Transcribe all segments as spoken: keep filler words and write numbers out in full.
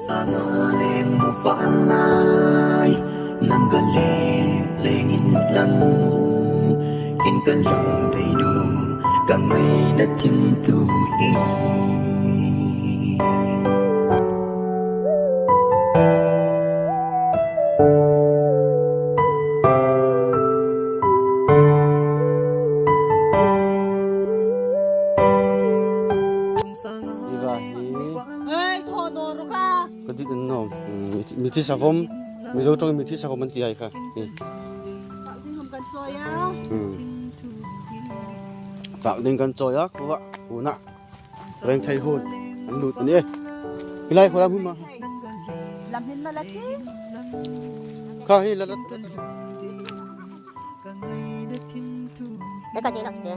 Sanga leng mu fa lai, nang ka leng leng in lang, in ka lung dei du, ka mai na thim tu hi. Hi va hi. Hei, thaw naw ro kha. Ka dit an nawm. Hmm, mithi, mithi savom. Mizo ṭawng mithi savom an ti hai kha. Hi. Fak ding ham kan chawi a. Hmm. Fak ding kan chawi a, khuo a. Khuona. Rengthei hun. An lut a nih. Hi lai khuo lam hun ma. Lam hin ma la chi. Kha hi la la. Ka ti lak ti.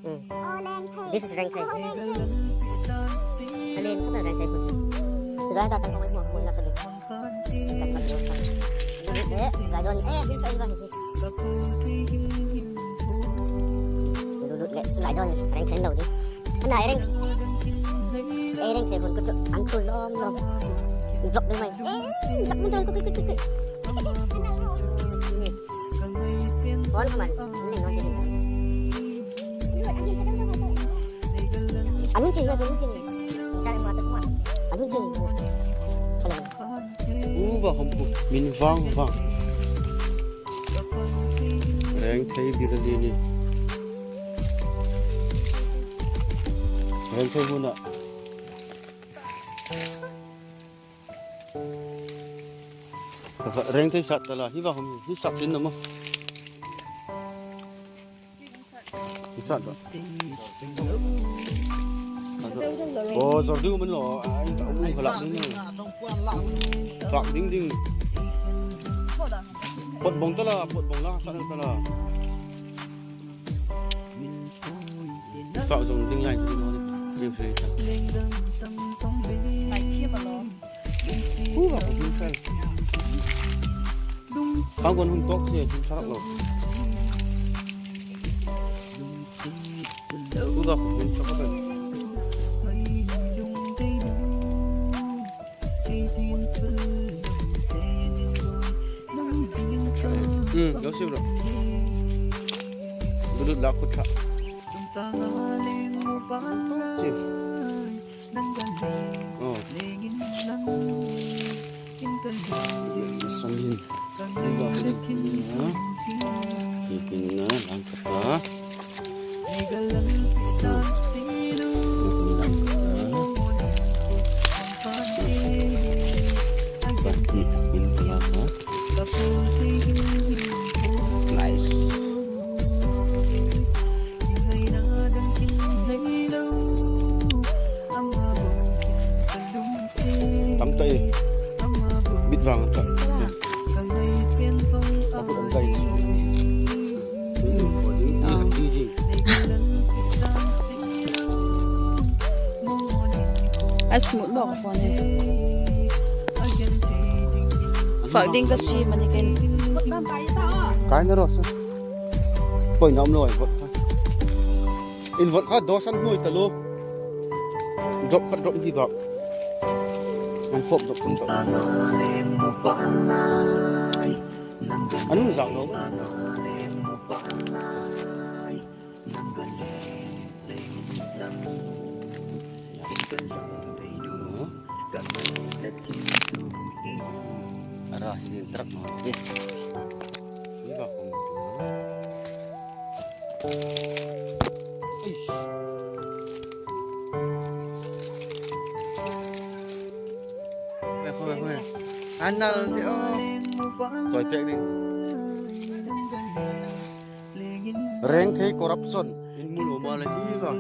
Hmm. This is Rengthei. Alin, khawm Rengthei hun. Zai ta tang kawng mo mo la chali. Eh, zai don, eh, bin chai ba. Lut le, zai don, Rengthei lo di. Ana Reng. Eh, Rengthei hun ko chu, an chu lom lom. Vlog ding mai. Eh, zak mun tang ko ko ko ko. Ni. Kon ko man. Ni ngon di. Anun ching, anun ching. Anun ching. Uva hom pu, min vang vang. Rengthei bil a ni ni. Rengthei huna. Rengthei sat ta la, hi va hom hi, hi sat tin na mo. Sat ba. O, zor ding um lo. Ai, ka um ka lak ding. Fak ding ding. Pot bong ta la, pot bong la, sat ta la. Fak zong ding lai ding lo. Ding free ta. Ai, thiam a lo. Hu, a ko ding fel. Ka gon hun tok che, ding sarak lo. Hu, a ko ding fel. Hmm, lo siu lo. Bulut la kut tha. Siu. Oh. Samin. Ipin na lang kata. Nice. Tam ta e. Bit vang ta. A smooth bawk a phone hi. Fak ding ka si mani ken. Kai na ro sa. Poi na um lo ai vot kha. In vot kha do san hnoi ta lo. Drop khat drop hi bak. An fop drop san ta. An zak lo. Ara, hi trak ma. Eh. Hi ba kong. Eish. Ve, ve, ve. An nal ti o. Chawi pek ding. Rengthei corruption in mu lo ma le hi va.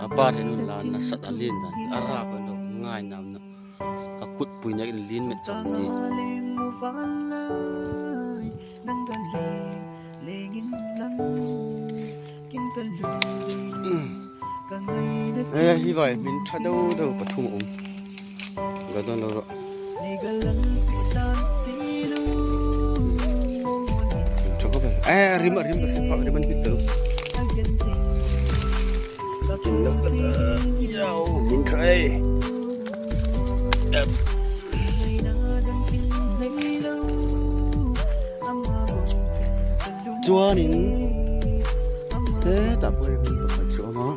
A par hin la na sat a lien dan. A ra ko no ngai nam na. Ka kut pui na in lien met chang ni. Eh, hi vai, min ṭha deu deu pathum a um. Ga don lo ro. Min ṭha khawp el. Eh, rim a, rim a, rim a, rim a, rim a, rim a. Kin lo ka ta. Yau, min ṭha e. Chuanin, eh, ta pawh ka chu ama.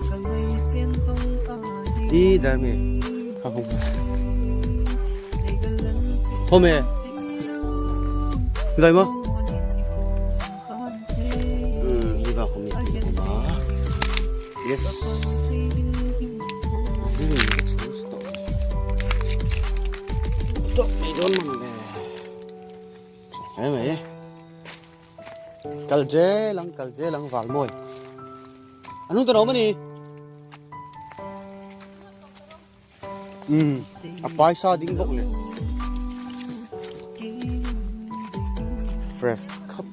I dar me. Ka hung. Home. Dai ma. Hmm, hi va khawm ni ti ma. Yes. Hmm, stop. Stop, mi don man le. Em, em. Kal je lang, kal je lang, Valmawi. Anu ta ro mani. Hmm. A paisa ding bawk le. Fresh khawp.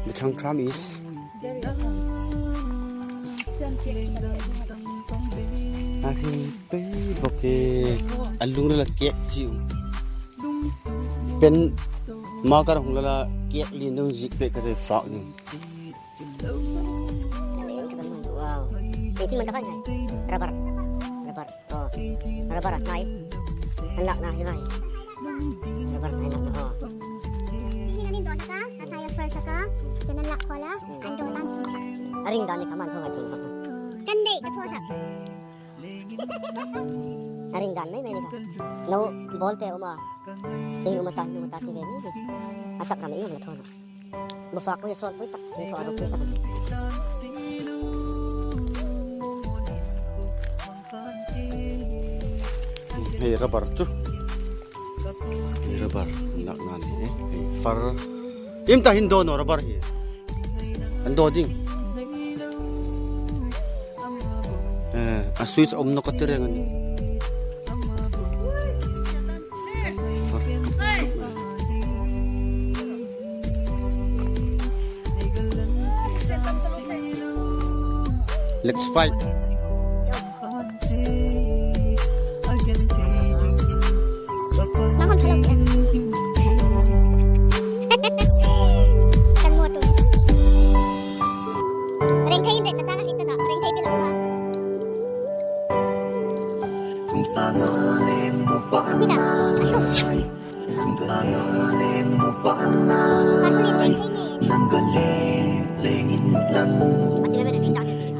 The Changtram is a hring pei bawk e. A lung la kek chiu. Pen marker hung la la kek lien dong zik pek ka zai fak ni. Wow. Ei, thil man ka fak ngai. Rubber. Rubber. Oh. Rubber a ngai. An lakna hi ngai. Rubber a ngai lakna. Oh. Hi an indawn taka, a hnai a far taka, chuan an lak khawla, an dawn dan sin kha. A ring dan ni kha man thaw ngai chung. Kan nei ka thaw tak. A ring dan mai mai ni kha. No ball te um a. Ei um a ta, um a ta ti ve ni. A tak ram ei um la thaw na. Bufak pui, sawl pui tak, sin thaw a ro pui tak. Hei rubber chu. Hei rubber, nak nan hi, eh, hei far. Im ta hin dawn naw rubber hi. An dawn ding. Eh, a switch awm naw ka ti reng a nih. Let's fight. Nang hon thalo che. Kan mo tu. Reng thei in ret na chang a hriet ta naw, reng thei pi lo ma. Chungchanga leng mu fak lai. Chungchanga leng mu fak lai. Kan hmu leh reng thei nge. Nang ka leng leng in lang.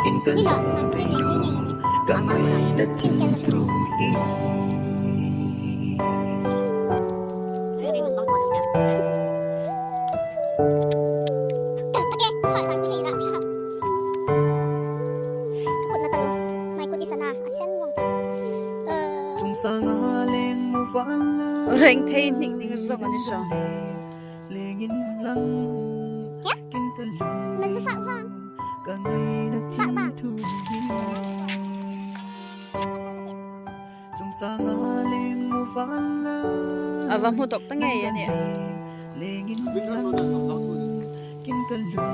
In ka leng thei lo. Ka ngaina thim thu hi. Reng thei hnik ding zawng a ni saw. Hia? Ma zu fak vang. Fak vang. A va hmu tawk ta ngei a nih.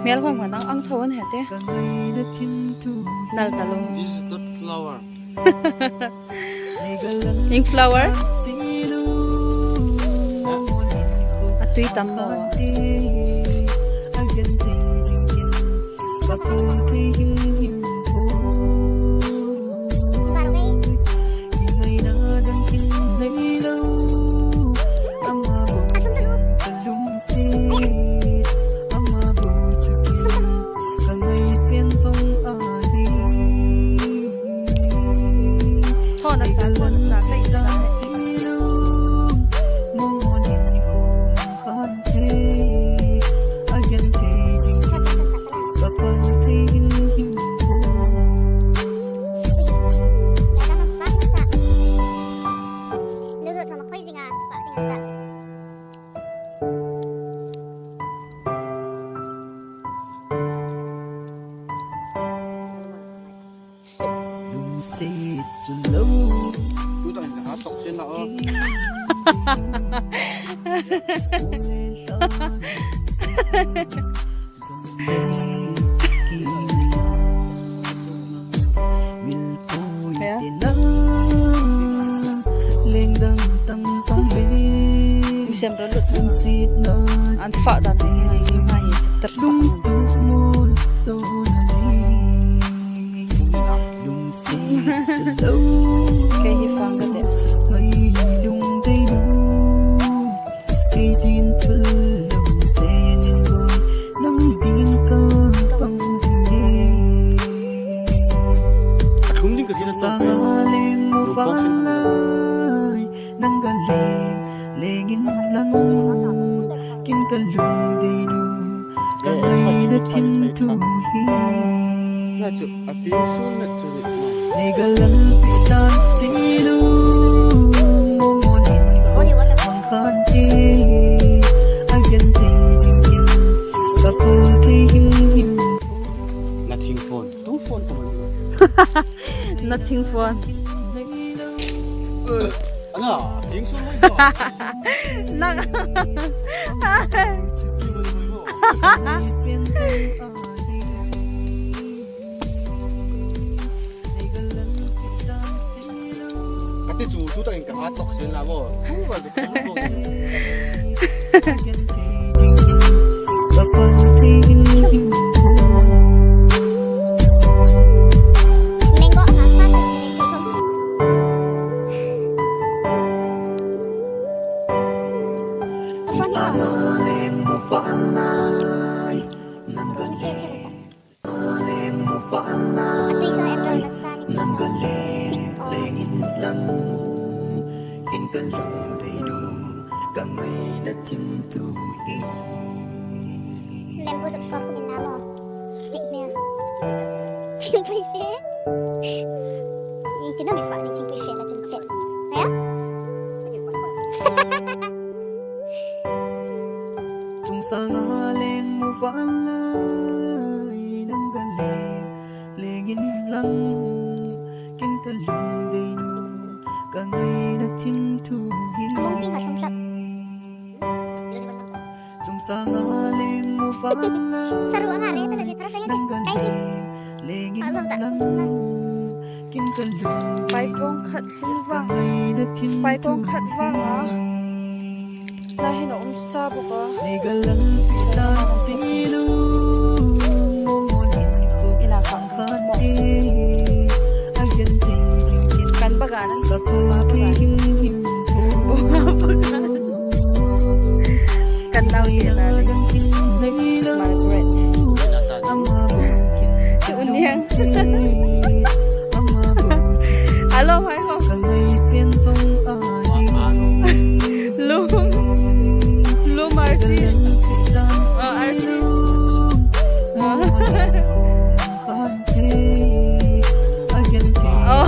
Hmel vang vang ang, ang tho an he te. Nal ta lo. This is not flower. Eng flower? A tui tam maw. Thaw nasa, thaw nasa, thaw nasa. Lungset chu lo. Tu ta in ha tok chen la o. Hea? Mi sem ro lut. An fak dan hi, hi, hi, hi, hi, hi, hi, hi, hi, hi, hi, Na chu, a pieng suol met chu ni. Nothing phone. Tu phone ko man. Nothing phone. Ana, a pieng suol mai ba. Nang. Ka ti chu, tu ta in ka hat tok sin la bo. Hu, ba chu hu bo. Mango, ha, ha, ha. Lembu zuk sawr khum inla maw? Dik hmel. Thingpui fe. Ieng tin am i fak ding thingpui fe la chun fel. Hei a? Chungsanga leng mu val lai, nang ka leng, leng inlang, kin ka lung dei nu, ka ngaina thing thu hi. Among ting a thong thlak. Chungsanga leng mu val lai, Saru anga re, tala ni thar fe nang ka kai ni. Leng, leng inlang, kin ka lung. Paikawng khat hring vang. Paikawng khat vang a. Lai hin a um sa bawk a. Ina ka kan bak a nan. Kan nau te na le. Margaret. Chu niang. Alo, hai ho. Lum. Lum R C. Ah, R C. Ah. Oh.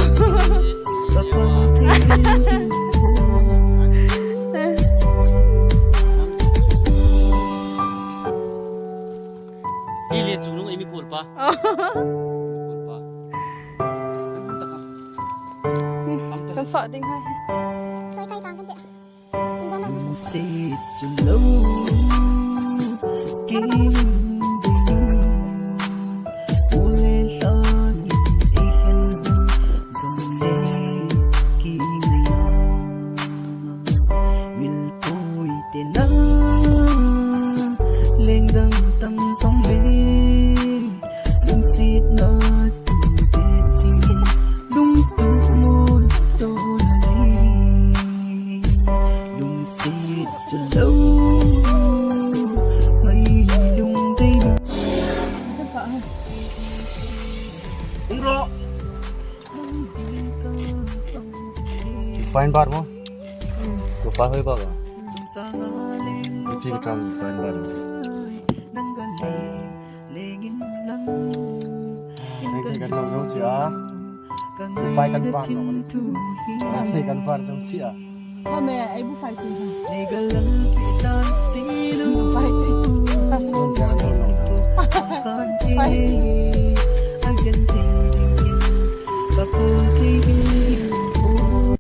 Hi lian chungnung ei mi kuol pa. Oh. Kuol pa. Kan fak ding hai. Choi kai tang kan te. Lungset chu lo, kei lung dei nu. Ule hlanin ei khen hun zong le ki ngai a. Mil poi te na, leng dang tam zong le. Lungsietna tu te ching, lungtu mawl sawn a ni. Lungsiet chu lo, ai lung dei lung. Um ro. Fine bar maw? Hmm. Ko fine hoi ba ga. Ipi ka ṭan fine bar. Heng kan lo zo che a. Fai kan var lo. Fai kan var zo che a. Home, ei bu fai tu. Bu fai tu.